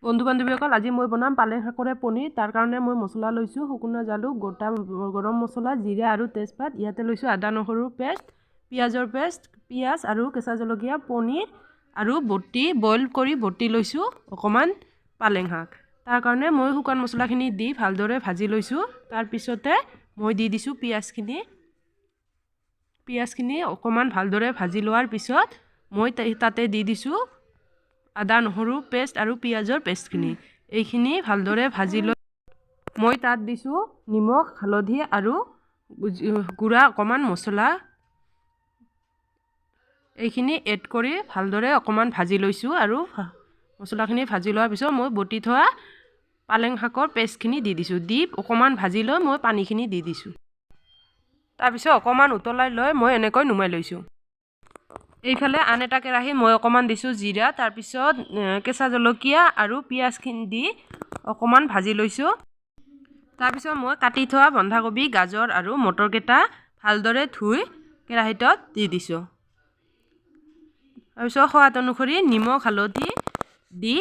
বন্ধু বান্ধৱীসকল, আজি মই বনাম পালেং শাকৰে পনীৰ। তাৰ কাৰণে মই মছলা লৈছোঁ শুকনো জালুক, গোটা গৰম মছলা, জিৰা আৰু তেজপাত। ইয়াতে লৈছোঁ আদা নহৰুৰ পেষ্ট, পিঁয়াজৰ পেষ্ট, পিঁয়াজ আৰু কেঁচা জলকীয়া, পনীৰ আৰু বটি বইল কৰি বটি লৈছোঁ অকণমান পালেং শাক। তাৰ কাৰণে মই শুকান মছলাখিনি দি ভালদৰে ভাজি লৈছোঁ। তাৰপিছতে মই দি দিছোঁ পিঁয়াজখিনি। পিঁয়াজখিনি অকণমান ভালদৰে ভাজি লোৱাৰ পিছত মই তাতে দি দিছোঁ আদা নহৰু পেষ্ট আৰু পিঁয়াজৰ পেষ্টখিনি। এইখিনি ভালদৰে ভাজি লৈ মই তাত দিছোঁ নিমখ, হালধি আৰু গুড়া অকণমান মছলা। এইখিনি এড কৰি ভালদৰে অকণমান ভাজি লৈছোঁ আৰু মছলাখিনি ভাজি লোৱাৰ পিছত মই বটি থোৱা পালেং শাকৰ পেষ্টখিনি দি দিছোঁ। দি অকণমান ভাজি লৈ মই পানীখিনি দি দিছোঁ। তাৰপিছত অকণমান উতলাই লৈ মই এনেকৈ নুমাই লৈছোঁ। এইফালে আন এটা কেৰাহীত মই অকণমান দিছোঁ জিৰা, তাৰপিছত কেঁচা জলকীয়া আৰু পিঁয়াজখিনি দি অকণমান ভাজি লৈছোঁ। তাৰপিছত মই কাটি থোৱা বন্ধাকবি, গাজৰ আৰু মটৰকেইটা ভালদৰে ধুই কেৰাহীটোত দি দিছোঁ। তাৰপিছত সোৱাদ অনুসৰি নিমখ, হালধি দি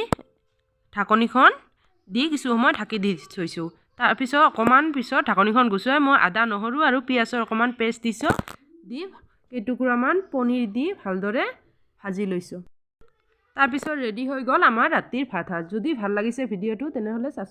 ঢাকনিখন দি কিছু সময় ঢাকি দি থৈছোঁ। তাৰপিছত অকণমান পিছত ঢাকনিখন গুচুৱাই মই আদা নহৰু আৰু পিঁয়াজৰ অকণমান পেষ্ট দিছোঁ। দি কেইটুকুৰামান পনীৰ দি ভালদৰে ভাজি লৈছোঁ। তাৰপিছত ৰেডি হৈ গ'ল আমাৰ ৰাতিৰ ভাত সাজ। যদি ভাল লাগিছে ভিডিঅ'টো, তেনেহ'লে ছাবস্ক্ৰাইব